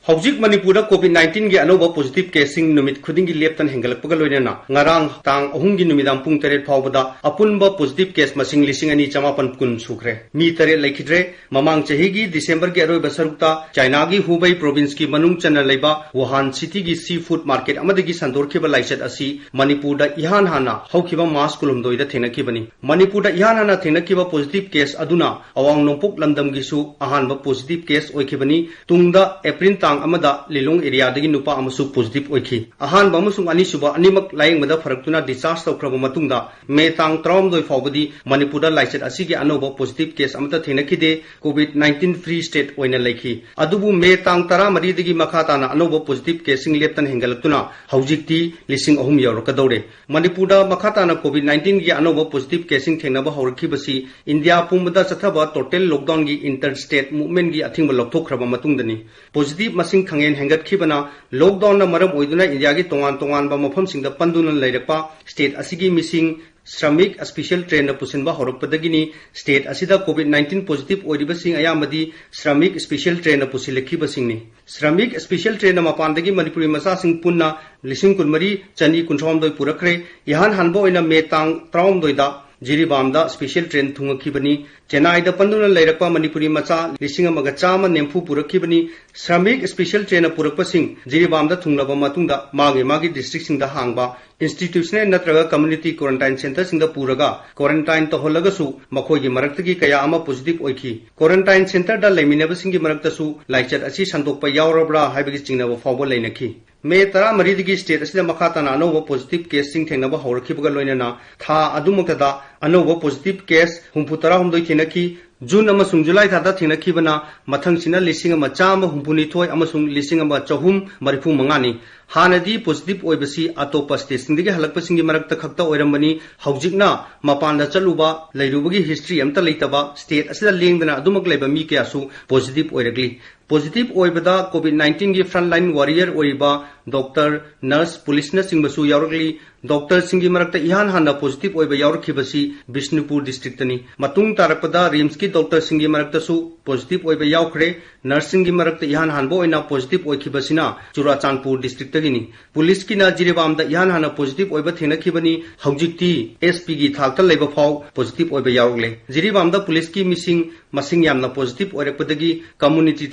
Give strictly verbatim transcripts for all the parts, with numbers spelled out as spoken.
ꯍꯧꯖꯤꯛ ꯃꯅꯤꯄꯨꯔꯗ COVID nineteen ꯒꯤ ꯑꯅꯧꯕ positive case ꯁꯤꯡ ꯅꯨꯃꯤꯠ ꯈꯨꯗꯤꯡꯒꯤ ꯂꯦꯞꯇꯅ ꯍꯦꯟꯒꯠꯂꯛꯄꯒ ꯂꯣꯏꯅꯅ ꯉꯔꯥꯡ ꯇꯥꯡ ꯑꯍꯨꯝꯒꯤ ꯅꯨꯃꯤꯗꯥꯡ ꯄꯨꯡ ꯇꯔꯦꯠ ꯐꯥꯎꯕꯗ ꯑꯄꯨꯟꯕ positive case ꯃꯁꯤꯡ ꯂꯤꯁꯤꯡ ꯑꯅꯤ ꯆꯃꯥꯄꯟ ꯀꯨꯟ ꯁꯨꯈ꯭ꯔꯦ꯫ ꯃꯤ ꯇꯔꯦꯠ ꯂꯩꯈꯤꯗ꯭ꯔꯦ꯫ ꯃꯃꯥꯡ ꯆꯍꯤꯒꯤ December ꯒꯤ ꯑꯔꯣꯏꯕ ꯁꯔꯨꯛꯇ China ꯒꯤ Hubei province ꯀꯤ ꯃꯅꯨꯡ ꯆꯟꯅ ꯂꯩꯕ Wuhan city ꯒꯤ sea food market ꯑꯃꯗꯒꯤ ꯁꯟꯗꯣꯔꯛꯈꯤꯕ ꯂꯥꯏꯆꯠ ꯑꯁꯤ ꯃꯅꯤꯄꯨꯔꯗ ꯏꯍꯥꯟ ꯍꯥꯟꯅ ꯍꯧꯈꯤꯕ March ꯀꯨꯟꯍꯨꯝꯗꯣꯏꯗ ꯊꯦꯡꯅꯈꯤꯕꯅꯤ꯫ ꯃꯅꯤꯄꯨꯔꯗ ꯏꯍꯥꯟ ꯍꯥꯟꯅ ꯊꯦꯡꯅꯈꯤꯕ positive case ꯑꯗꯨꯅ ꯑꯋꯥꯡ ꯅꯣꯡꯄꯣꯛ ꯂꯝꯗꯝꯒꯤꯁꯨ ꯑꯍꯥꯟꯕ positive case ꯑꯣꯏꯈꯤꯕꯅꯤ꯫ ꯇꯨꯡꯗ April ꯇꯥꯡ ꯑꯃꯗ ꯂꯤꯂꯣꯡ area ꯗꯒꯤ ꯅꯨꯄꯥ ꯑꯃꯁꯨ positive ꯑꯣꯏꯈꯤ꯫ ꯑꯍꯥꯟꯕ ꯑꯃꯁꯨꯡ ꯑꯅꯤꯁꯨꯕ ꯑꯅꯤꯃꯛ ꯂꯥꯌꯦꯡꯕꯗ ꯐꯔꯛꯇꯨꯅ discharge ꯇꯧꯈ꯭ꯔꯕ ꯃꯇꯨꯡꯗ May ꯇꯥꯡ ꯇꯔꯥꯍꯨꯝꯗꯣꯏ ꯐꯥꯎꯕꯗꯤ ꯃꯅꯤꯄꯨꯔꯗ ꯂꯥꯏꯆꯠ ꯑꯁꯤꯒꯤ ꯑꯅꯧꯕ positive case ꯑꯃꯠꯇ ꯊꯦꯡꯅꯈꯤꯗꯦ꯫ COVID nineteen free state ꯑꯣꯏꯅ ꯂꯩꯈꯤ꯫ ꯑꯗꯨꯕꯨ May ꯇꯥꯡ ꯇꯔꯥꯃꯔꯤꯗꯒꯤ ꯃꯈꯥ ꯇꯥꯅ ꯑꯅꯧꯕ positive case ꯁꯤꯡ ꯂꯦꯞꯇꯅ ꯍꯦꯟꯒꯠꯂꯛꯇꯨꯅ ꯍꯧꯖꯤꯛꯇꯤ ꯂꯤꯁꯤꯡ ꯑꯍꯨꯝ ꯌꯧꯔꯛꯀꯗꯧꯔꯦ꯫ ꯃꯅꯤꯄꯨꯔꯗ ꯃꯈꯥ ꯇꯥꯅ COVID nineteen ꯒꯤ ꯑꯅꯧꯕ positive case ꯁꯤꯡ ꯊꯦꯡꯅꯕ ꯍꯧꯔꯛꯈꯤꯕꯁꯤ ꯏꯟꯗꯤꯌꯥ ꯄꯨꯝꯕꯗ ꯆꯠꯊꯕ total lockdown ꯒꯤ inter state movement ꯀꯤ ꯑꯊꯤꯡꯕ ꯂꯧꯊꯣꯛꯈ꯭ꯔꯕ ꯃꯇꯨꯡꯗꯅꯤ꯫ Positive ꯃꯁꯤꯡ ꯈꯪꯍꯦꯟ ꯍꯦꯟꯒꯠꯈꯤꯕꯅ lockdown ꯅ ꯃꯔꯝ ꯑꯣꯏꯗꯨꯅ ꯏꯟꯗꯤꯌꯥꯒꯤ ꯇꯣꯉꯥꯟ ꯇꯣꯉꯥꯟꯕ ꯃꯐꯝꯁꯤꯡꯗ ꯄꯟꯗꯨꯅ ꯂꯩꯔꯛꯄ state ꯑꯁꯤꯒꯤ ꯃꯤꯁꯤꯡ Shramik special train ꯅ ꯄꯨꯁꯤꯟꯕ ꯍꯧꯔꯛꯄꯗꯒꯤꯅꯤ state ꯑꯁꯤꯗ COVID nineteen positive ꯑꯣꯏꯔꯤꯕꯁꯤꯡ ꯑꯌꯥꯝꯕꯗꯤ Shramik special train ꯅ ꯄꯨꯁꯤꯜꯂꯛꯈꯤꯕꯁꯤꯡꯅꯤ꯫ Shramik special train ꯅ ꯃꯄꯥꯟꯗꯒꯤ ꯃꯅꯤꯄꯨꯔꯤ ꯃꯆꯥꯁꯤꯡ ꯄꯨꯟꯅ ꯂꯤꯁꯤꯡ ꯀꯨꯟꯃꯔꯤ ꯆꯅꯤ ꯀꯨꯟꯊ꯭ꯔꯥꯍꯨꯝꯗꯣꯏ ꯄꯨꯔꯛꯈ꯭ꯔꯦ꯫ ꯏꯍꯥꯟ ꯍꯥꯟꯕ ꯑꯣꯏꯅ May ꯇꯥꯡ ꯇꯔꯥꯍꯨꯝꯗꯣꯏꯗ ꯖꯤꯔꯤꯕꯥꯝꯗ special train ꯊꯨꯡꯉꯛꯈꯤꯕꯅꯤ꯫ ꯆꯦꯟꯅꯥꯏꯗ ꯄꯟꯗꯨꯅ ꯂꯩꯔꯛꯄ ꯃꯅꯤꯄꯨꯔꯤ ꯃꯆꯥ ꯂꯤꯁꯤꯡ ꯑꯃꯒ ꯆꯥꯝꯃ ꯅꯤꯐꯨ ꯄꯨꯔꯛꯈꯤꯕꯅꯤ꯫ Shramik special train ꯅ ꯄꯨꯔꯛꯄꯁꯤꯡ ꯖꯤꯔꯤꯕꯥꯝꯗ ꯊꯨꯡꯂꯕ ꯃꯇꯨꯡꯗ ꯃꯥꯒꯤ ꯃꯥꯒꯤ district ꯁꯤꯡꯗ ꯍꯥꯡꯕ institutional ꯅꯠꯇ꯭ꯔꯒ community quarantine centre ꯁꯤꯡꯗ ꯄꯨꯔꯒ quarantine ꯇꯧꯍꯜꯂꯒꯁꯨ ꯃꯈꯣꯏꯒꯤ ꯃꯔꯛꯇꯒꯤ ꯀꯌꯥ ꯑꯃ positive ꯑꯣꯏꯈꯤ꯫ Quarantine centre ꯗ ꯂꯩꯃꯤꯟꯅꯕꯁꯤꯡꯒꯤ ꯃꯔꯛꯇꯁꯨ ꯂꯥꯏꯆꯠ ꯑꯁꯤ ꯁꯟꯗꯣꯛꯄ ꯌꯥꯎꯔꯕ꯭ꯔꯥ ꯍꯥꯏꯕꯒꯤ ꯆꯤꯡꯅꯕ ꯐꯥꯎꯕ ꯂꯩꯅꯈꯤ꯫ May ꯇꯔꯥꯃꯔꯤꯗꯒꯤ state ꯑꯁꯤꯗ ꯃꯈꯥ ꯇꯥꯅ ꯑꯅꯧꯕ positive case ꯁꯤꯡ ꯊꯦꯡꯅꯕ ꯍꯧꯔꯛꯈꯤꯕꯒ ꯂꯣꯏꯅꯅ ꯊꯥ ꯑꯗꯨꯃꯛꯇꯗ ꯑꯅꯧꯕ positive case ꯍꯨꯝꯐꯨ ꯇꯔꯥꯍꯨꯝꯗꯣꯏ ꯊꯦꯡꯅꯈꯤ꯫ June ꯑꯃꯁꯨꯡ July ꯊꯥꯗ ꯊꯦꯡꯅꯈꯤꯕꯅ ꯃꯊꯪꯁꯤꯅ ꯂꯤꯁꯤꯡ ꯑꯃ ꯆꯥꯝꯃ ꯍꯨꯝꯐꯨꯅꯤꯊꯣꯏ ꯑꯃꯁꯨꯡ ꯂꯤꯁꯤꯡ ꯑꯃ ꯆꯍꯨꯝ ꯃꯔꯤꯐꯨ ꯃꯉꯥꯅꯤ꯫ ꯍꯥꯟꯅꯗꯤ ꯄꯣꯖꯤꯇꯤꯚ ꯑꯣꯏꯕꯁꯤ ꯑꯇꯣꯞꯄ ꯁ꯭ꯇꯦꯠꯁꯤꯡꯗꯒꯤ ꯍꯜꯂꯛꯄꯁꯤꯡꯒꯤ ꯃꯔꯛꯇ ꯈꯛꯇ ꯑꯣꯏꯔꯝꯕꯅꯤ꯫ ꯍꯧꯖꯤꯛꯅ ꯃꯄꯥꯟꯗ ꯆꯠꯂꯨꯕ, ꯂꯩꯔꯨꯕꯒꯤ ꯍꯤꯁꯇ꯭ꯔꯤ ꯑꯝꯇ ꯂꯩꯇꯕ, ꯁ꯭ꯇꯦꯠ ꯑꯁꯤꯗ ꯂꯦꯡꯗꯅ ꯑꯗꯨꯃꯛ ꯂꯩꯕ ꯃꯤ ꯀꯌꯥꯁꯨ ꯄꯣꯖꯤꯇꯤꯚ ꯑꯣꯏꯔꯛꯂꯤ꯫ ꯄꯣꯖꯤꯇꯤꯚ ꯑꯣꯏꯕꯗ ꯀꯣꯚꯤꯗ ꯅꯥꯏꯟꯇꯤꯟꯒꯤ ꯐ꯭ꯔꯟꯠ ꯂꯥꯏꯟ ꯋꯥꯔꯤꯌꯔ ꯑꯣꯏꯔꯤꯕ ꯗꯣꯛꯇꯔ, ꯅꯔꯁ, ꯄꯨꯂꯤꯁꯅꯆꯤꯡꯕꯁꯨ ꯌꯥꯎꯔꯛꯂꯤ꯫ ꯗꯣꯛꯇꯔꯁꯤꯡꯒꯤ ꯃꯔꯛꯇ ꯏꯍꯥꯟ ꯍꯥꯟꯅ ꯄꯣꯖꯤꯇꯤꯚ ꯑꯣꯏꯕ ꯌꯥꯎꯔꯛꯈꯤꯕꯁꯤ ꯕꯤꯁꯅꯨꯄꯨꯔ ꯗꯤꯁꯇ꯭ꯔꯤꯛꯇꯅꯤ꯫ ꯃꯇꯨꯡ ꯇꯥꯔꯛꯄꯗ ꯔꯤꯝꯁꯀꯤ ꯗꯣꯛꯇꯔꯁꯤꯡꯒꯤ ꯃꯔꯛꯇꯁꯨ ꯄꯣꯖꯤꯇꯤꯚ ꯑꯣꯏꯕ ꯌꯥꯎꯈ꯭ꯔꯦ꯫ ꯅꯔꯁꯁꯤꯡꯒꯤ ꯃꯔꯛꯇ ꯏꯍꯥꯟ ꯍꯥꯟꯕ ꯑꯣꯏꯅ ꯄꯣꯖꯤꯇꯤꯚ ꯑꯣꯏꯈꯤꯕꯁꯤꯅ ꯆꯨꯔꯥꯆꯥꯟꯄꯨꯔ ꯗꯤꯁꯇ꯭ꯔꯤꯛꯇꯒꯤꯅꯤ꯫ ꯄꯨꯂꯤꯁꯀꯤꯅ ꯖꯤꯔꯤꯕꯥꯝꯗ ꯏꯍꯥꯟ ꯍꯥꯟꯅ ꯄꯣꯖꯤꯇꯤꯚ ꯑꯣꯏꯕ ꯊꯦꯡꯅꯈꯤꯕꯅꯤ꯫ ꯍꯧꯖꯤꯛꯇꯤ ꯑꯦꯁ ꯄꯤꯒꯤ ꯊꯥꯛꯇ ꯂꯩꯕ ꯐꯥꯎ ꯄꯣꯖꯤꯇꯤꯚ ꯑꯣꯏꯕ ꯌꯥꯎꯔꯛꯂꯦ꯫ ꯖꯤꯔꯤꯕꯥꯝꯗ ꯄꯨꯂꯤꯁꯀꯤ ꯃꯤꯁꯤꯡ ꯃꯁꯤꯡ ꯌꯥꯝꯅ ꯄꯣꯖꯤꯇꯤꯚ ꯑꯣꯏꯔꯛꯄꯗꯒꯤ ꯀꯝꯃꯨꯅꯤꯇꯤ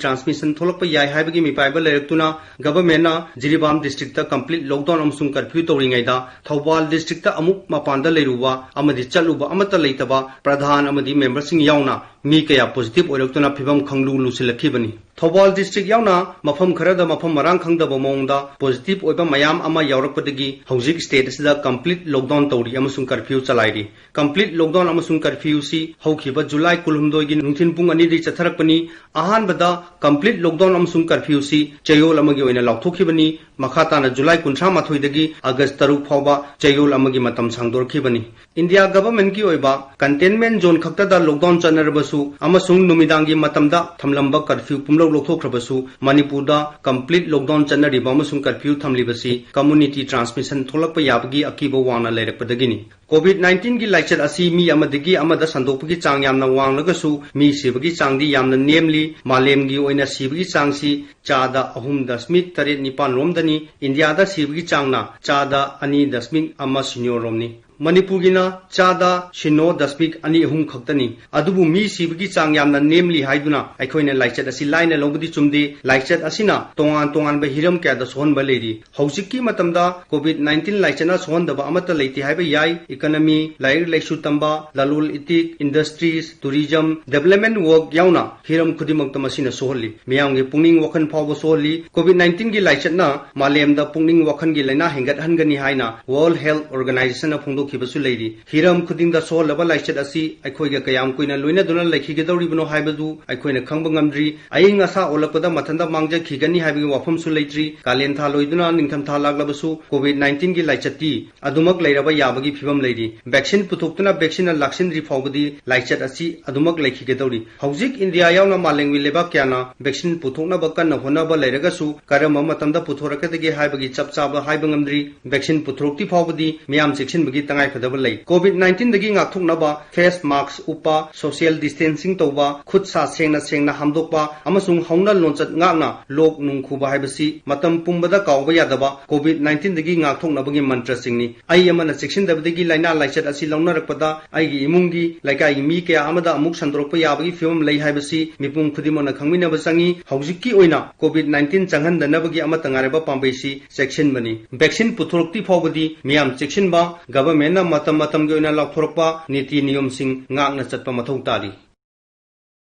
ꯇ꯭ꯔꯥꯟꯁꯃꯤꯁꯟ ꯊꯣꯛꯂꯛꯄ ꯌꯥꯏ ꯍꯥꯏꯕꯒꯤ ꯃꯤꯄꯥꯏꯕ ꯂꯩꯔꯛꯇꯨꯅ ꯒꯚꯔꯟꯃꯦꯟꯠꯅ ꯖꯤꯔꯤꯕꯥꯝ ꯗꯤꯁꯇ꯭ꯔꯤꯛꯇ ꯀꯝꯄ꯭ꯂꯤꯠ ꯂꯣꯛꯗꯥꯎꯟ ꯑꯃꯁꯨꯡ ꯀꯔꯐ꯭ꯌꯨ ꯇꯧꯔꯤꯉꯩꯗ ꯊꯧꯕꯥꯜ ꯗꯤꯁꯇ꯭ꯔꯤꯛꯇ ꯑꯃꯨꯛ ꯃꯄꯥꯟꯗ ꯂꯩꯔꯨꯕ ꯑꯃꯗꯤ ꯆꯠꯂꯨꯕ ꯑꯃꯠꯇ ꯂꯩꯇꯕ ꯄ꯭ꯔꯙꯥꯟ ꯑꯃꯗꯤ ꯃꯦꯝꯕꯔꯁꯤꯡ ꯌꯥꯎꯅ ꯃꯤ ꯀꯌꯥ ꯄꯣꯖꯤꯇꯤꯚ ꯑꯣꯏꯔꯛꯇꯨꯅ ꯐꯤꯚꯝ ꯈꯪꯂꯨ ꯂꯨꯁꯤꯜꯂꯛꯈꯤꯕꯅꯤ꯫ ꯊꯧꯕꯥꯜ ꯗꯤꯁꯇ꯭ꯔꯤꯛ ꯌꯥꯎꯅ ꯃꯐꯝ ꯈꯔꯗ ꯃꯐꯝ ꯃꯔꯥꯡ ꯈꯪꯗꯕ ꯃꯑꯣꯡꯗ ꯄꯣꯖꯤꯇꯤꯚ ꯑꯣꯏꯕ ꯃꯌꯥꯝ ꯑꯃ ꯌꯥꯎꯔꯛꯄꯗꯒꯤ ꯍꯧꯖꯤꯛ ꯁ꯭ꯇꯦꯠ ꯑꯁꯤꯗ ꯀꯝꯄ꯭ꯂꯤꯠ ꯂꯣꯛꯗꯥꯎꯟ ꯇꯧꯔꯤ ꯑꯃꯁꯨꯡ ꯀꯔꯐ꯭ꯌꯨ ꯆꯂꯥꯏꯔꯤ꯫ ꯀꯝꯄ꯭ꯂꯤꯠ ꯂꯣꯛꯗꯥꯎꯟ ꯑꯃꯁꯨꯡ ꯀꯔꯐ꯭ꯌꯨꯁꯤ ꯍꯧꯈꯤꯕ ꯖꯨꯂꯥꯏ ꯀꯨꯟꯍꯨꯝꯗꯣꯏꯒꯤ ꯅꯨꯡꯊꯤꯜ ꯄꯨꯡ ꯑꯅꯤꯗꯒꯤ ꯆꯠꯊꯔꯛꯄꯅꯤ꯫ ꯑꯍꯥꯟꯕꯗ ꯀꯝꯄ꯭ꯂꯤꯠ ꯂꯣꯛꯗꯥꯎꯟ ꯑꯃꯁꯨꯡ ꯀꯔꯐ꯭ꯌꯨꯁꯤ ꯆꯌꯣꯜ ꯑꯃꯒꯤ ꯑꯣꯏꯅ ꯂꯥꯎꯊꯣꯛꯈꯤꯕꯅꯤ꯫ ꯃꯈꯥ ꯇꯥꯅ ꯖꯨꯂꯥꯏ ꯀꯨꯟꯊ꯭ꯔꯥ ꯃꯥꯊꯣꯏꯗꯒꯤ ꯑꯥꯒꯁ ꯇꯔꯨꯛ ꯐꯥꯎꯕ ꯆꯌꯣꯜ ꯑꯃꯒꯤ ꯃꯇꯝ ꯁꯥꯡꯗꯣꯔꯛꯈꯤꯕꯅꯤ꯫ ꯏꯟꯗꯤꯌꯥ ꯒꯚꯔꯟꯃꯦꯟꯠꯀꯤ ꯑꯣꯏꯕ ꯀꯟꯇꯦꯟꯃꯦꯟꯠ ꯖꯣꯟ ꯈꯛꯇꯗ ꯂꯣꯛꯗꯥꯎꯟ ꯆꯠꯅꯔꯕꯁꯨ ꯑꯃꯁꯨꯡ ꯅꯨꯃꯤꯗꯥꯡꯒꯤ ꯃꯇꯝꯗ ꯊꯝꯂꯝꯕ ꯀꯔꯐ꯭ꯌꯨ ꯄꯨꯝꯂꯧ ꯂꯧꯊꯣꯛꯈ꯭ꯔꯕꯁꯨ, ꯃꯅꯤꯄꯨꯔꯗ ꯀꯝꯄ꯭ꯂꯤꯠ ꯂꯣꯛꯗꯥꯎꯟ ꯆꯠꯅꯔꯤꯕ ꯑꯃꯁꯨꯡ ꯀꯔꯐ꯭ꯌꯨ ꯊꯝꯂꯤꯕꯁꯤ ꯀꯝꯃꯨꯅꯤꯇꯤ ꯇ꯭ꯔꯥꯟꯁꯃꯤꯁꯟ ꯊꯣꯛꯂꯛꯄ ꯌꯥꯕꯒꯤ ꯑꯀꯤꯕ ꯋꯥꯡꯅ ꯂꯩꯔꯛꯄꯗꯒꯤꯅꯤ꯫ ꯀꯣꯚꯤꯗ ꯅꯥꯏꯟꯇꯤꯟꯒꯤ ꯂꯥꯏꯆꯠ ꯑꯁꯤ ꯃꯤ ꯑꯃꯗꯒꯤ ꯑꯃꯗ ꯁꯟꯗꯣꯛꯄꯒꯤ ꯆꯥꯡ ꯌꯥꯝꯅ ꯋꯥꯡꯂꯒꯁꯨ, ꯃꯤ ꯁꯤꯕꯒꯤ ꯆꯥꯡꯗꯤ ꯌꯥꯝꯅ ꯅꯦꯝꯂꯤ꯫ ꯃꯥꯂꯦꯝꯒꯤ ꯑꯣꯏꯅ ꯁꯤꯕꯒꯤ ꯆꯥꯡꯁꯤ ꯆꯥꯗ ꯑꯍꯨꯝ ꯗꯁꯃꯤꯛ ꯇꯔꯦꯠ ꯅꯤꯄꯥꯟ ꯔꯣꯝꯗꯅꯤ꯫ ꯏꯟꯗꯤꯌꯥꯗ ꯁꯤꯕꯒꯤ ꯆꯥꯡꯅ ꯆꯥꯗ ꯑꯅꯤ ꯗꯁꯃꯤꯛ ꯑꯃ ꯁꯤꯅꯣ ꯔꯣꯝꯅꯤ꯫ ꯃꯅꯤꯄꯨꯔꯒꯤꯅ ꯆꯥꯗ ꯁꯤꯅꯣ ꯗꯁꯃꯤꯛ ꯑꯅꯤ ꯑꯍꯨꯝ ꯈꯛꯇꯅꯤ꯫ ꯑꯗꯨꯕꯨ ꯃꯤ ꯁꯤꯕꯒꯤ ꯆꯥꯡ ꯌꯥꯝꯅ ꯅꯦꯝꯂꯤ ꯍꯥꯏꯗꯨꯅ ꯑꯩꯈꯣꯏꯅ ꯂꯥꯏꯆꯠ ꯑꯁꯤ ꯂꯥꯏꯅ ꯂꯧꯕꯗꯤ ꯆꯨꯝꯗꯦ꯫ ꯂꯥꯏꯆꯠ ꯑꯁꯤꯅ ꯇꯣꯉꯥꯟ ꯇꯣꯉꯥꯟꯕ ꯍꯤꯔꯝ ꯀꯌꯥꯗ ꯁꯣꯛꯍꯟꯕ ꯂꯩꯔꯤ꯫ ꯍꯧꯖꯤꯛꯀꯤ ꯃꯇꯝꯗ ꯀꯣꯚꯤꯗ ꯅꯥꯏꯟꯇꯤꯟ ꯂꯥꯏꯆꯠꯅ ꯁꯣꯛꯍꯟꯗꯕ ꯑꯃꯠꯇ ꯂꯩꯇꯦ ꯍꯥꯏꯕ ꯌꯥꯏ꯫ ꯏꯀꯅꯃꯤ, ꯂꯥꯏꯔꯤꯛ ꯂꯥꯏꯁꯨ ꯇꯝꯕ, ꯂꯂꯣꯜ ꯏꯇꯤꯛ, ꯏꯟꯗꯁꯇ꯭ꯔꯤꯁ, ꯇꯨꯔꯤꯖꯝ, ꯗꯦꯕꯂꯞꯃꯦꯟꯠ ꯋꯥꯔꯛ ꯌꯥꯎꯅ ꯍꯤꯔꯝ ꯈꯨꯗꯤꯡꯃꯛꯇ ꯃꯁꯤꯅ ꯁꯣꯛꯍꯜꯂꯤ꯫ ꯃꯤꯌꯥꯝꯒꯤ ꯄꯨꯛꯅꯤꯡ ꯋꯥꯈꯜ ꯐꯥꯎꯕ ꯁꯣꯛꯍꯜꯂꯤ꯫ ꯀꯣꯚꯤꯗ ꯅꯥꯏꯟꯇꯤꯟꯒꯤ ꯂꯥꯏꯆꯠꯅ ꯃꯥꯂꯦꯝꯗ ꯄꯨꯛꯅꯤꯡ ꯋꯥꯈꯜꯒꯤ ꯂꯥꯏꯅꯥ ꯍꯦꯟꯒꯠꯍꯟꯒꯅꯤ ꯍꯥꯏꯅ ꯋꯥꯔꯜꯗ ꯍꯦꯜꯊ ꯑꯣꯔꯒꯅꯥꯏꯖꯦꯁꯟꯅ ꯐꯣꯡꯗꯣꯛꯈꯤ꯫ ꯈꯤꯕꯁꯨ ꯂꯩꯔꯤ꯫ ꯍꯤꯔꯝ ꯈꯨꯗꯤꯡꯗ ꯁꯣꯛꯍꯜꯂꯕ ꯂꯥꯏꯆꯠ ꯑꯁꯤ ꯑꯩꯈꯣꯏꯒ ꯀꯌꯥꯝ ꯀꯨꯏꯅ ꯂꯣꯏꯅꯗꯨꯅ ꯂꯩꯈꯤꯒꯗꯧꯔꯤꯕꯅꯣ ꯍꯥꯏꯕꯗꯨ ꯑꯩꯈꯣꯏꯅ ꯈꯪꯕ ꯉꯝꯗ꯭ꯔꯤ꯫ ꯑꯏꯪ ꯑꯁꯥ ꯑꯣꯜꯂꯛꯄꯗ ꯃꯊꯟꯇ ꯃꯥꯡꯖꯈꯤꯒꯅꯤ ꯍꯥꯏꯕꯒꯤ ꯋꯥꯐꯝꯁꯨ ꯂꯩꯇ꯭ꯔꯤ꯫ ꯀꯥꯂꯦꯟ ꯊꯥ ꯂꯣꯏꯗꯨꯅ ꯅꯤꯡꯊꯝꯊꯥ ꯂꯥꯛꯂꯕꯁꯨ COVID nineteenꯒꯤ ꯂꯥꯏꯆꯠꯇꯤ ꯑꯗꯨꯃꯛ ꯂꯩꯔꯕ ꯌꯥꯕꯒꯤ ꯐꯤꯕꯝ ꯂꯩꯔꯤ꯫ Vaccine ꯄꯨꯊꯣꯛꯇꯨꯅ vaccineꯅ ꯂꯥꯛꯁꯤꯟꯗ꯭ꯔꯤ ꯐꯥꯎꯕꯗꯤ ꯂꯥꯏꯆꯠ ꯑꯁꯤ ꯑꯗꯨꯃꯛ ꯂꯩꯈꯤꯒꯗꯧꯔꯤ꯫ ꯍꯧꯖꯤꯛ ꯏꯟꯗꯤꯌꯥ ꯌꯥꯎꯅ ꯃꯥꯂꯦꯝꯒꯤ ꯂꯩꯕꯥꯛ ꯀꯌꯥꯅ vaccine ꯄꯨꯊꯣꯛꯅꯕ ꯀꯟꯅ ꯍꯣꯠꯅꯕ ꯂꯩꯔꯒꯁꯨ ꯀꯔꯝꯕ ꯃꯇꯝꯗ ꯄꯨꯊꯣꯔꯛꯀꯗꯒꯦ ꯍꯥꯏꯕꯒꯤ ꯆꯞ ꯆꯥꯕ ꯍꯥꯏꯕ ꯉꯝꯗ꯭ꯔꯤ꯫ Vaccine ꯄꯨꯊꯣꯔꯛꯇ꯭ꯔꯤ ꯐꯥꯎꯕꯗꯤ ꯃꯤꯌꯥꯝ ꯆꯦꯛꯁꯤꯟꯕꯒꯤ ꯇꯉꯥꯏꯐꯗꯕ ꯂꯩ꯫ COVID nineteenꯗꯒꯤ ꯉꯥꯛꯊꯣꯛꯅꯕ face mask ꯎꯞꯄ, social distancing ꯇꯧꯕ, ꯈꯨꯠ ꯁꯥ ꯁꯦꯡꯅ ꯁꯦꯡꯅ ꯍꯥꯝꯗꯣꯛꯄ ꯑꯃꯁꯨꯡ ꯍꯧꯅ ꯂꯣꯟꯆꯠ ꯉꯥꯛꯅ ꯂꯣꯛ ꯅꯨꯡ ꯈꯨꯕ ꯍꯥꯏꯕꯁꯤ ꯃꯇꯝ ꯄꯨꯝꯕꯗ ꯀꯥꯎꯕ ꯌꯥꯗꯕ COVID nineteenꯗꯒꯤ ꯉꯥꯛꯊꯣꯛꯅꯕꯒꯤ ꯃꯟꯇ꯭ꯔꯁꯤꯡꯅꯤ꯫ ꯑꯩ ꯑꯃꯅ ꯆꯦꯛꯁꯤꯟꯗꯕꯗꯒꯤ ꯂꯥꯏꯅꯥ ꯂꯥꯏꯆꯠ ꯑꯁꯤ ꯂꯧꯅꯔꯛꯄꯗ ꯑꯩꯒꯤ ꯏꯃꯨꯡꯒꯤ, ꯂꯩꯀꯥꯏꯒꯤ ꯃꯤ ꯀꯌꯥ ꯑꯃꯗ ꯑꯃꯨꯛ ꯁꯟꯗꯣꯔꯛꯄ ꯌꯥꯕꯒꯤ ꯐꯤꯕꯝ ꯂꯩ ꯍꯥꯏꯕꯁꯤ ꯃꯤꯄꯨꯝ ꯈꯨꯗꯤꯡꯃꯛꯅ ꯈꯪꯃꯤꯟꯅꯕ ꯆꯪꯏ꯫ ꯍꯧꯖꯤꯛꯀꯤ ꯑꯣꯏꯅ COVID nineteen ꯆꯪꯍꯟꯗꯅꯕꯒꯤ ꯑꯃꯠꯇ ꯉꯥꯏꯔꯕ ꯄꯥꯝꯕꯩꯁꯤ ꯆꯦꯛꯁꯤꯟꯕꯅꯤ꯫ Vaccine ꯄꯨꯊꯣꯔꯛꯇ꯭ꯔꯤ ꯐꯥꯎꯕꯗꯤ ꯃꯤꯌꯥꯝ ꯆꯦꯛꯁꯤꯟꯕ, governmentꯅ ꯃꯇꯝ ꯃꯇꯝꯒꯤ ꯑꯣꯏꯅ ꯂꯥꯎꯊꯣꯔꯛꯄ ꯅꯤꯇꯤ ꯅꯤꯌꯣꯝꯁꯤꯡ ꯉꯥꯛꯅ ꯆꯠꯄ ꯃꯊꯧ ꯇꯥꯔꯤ꯫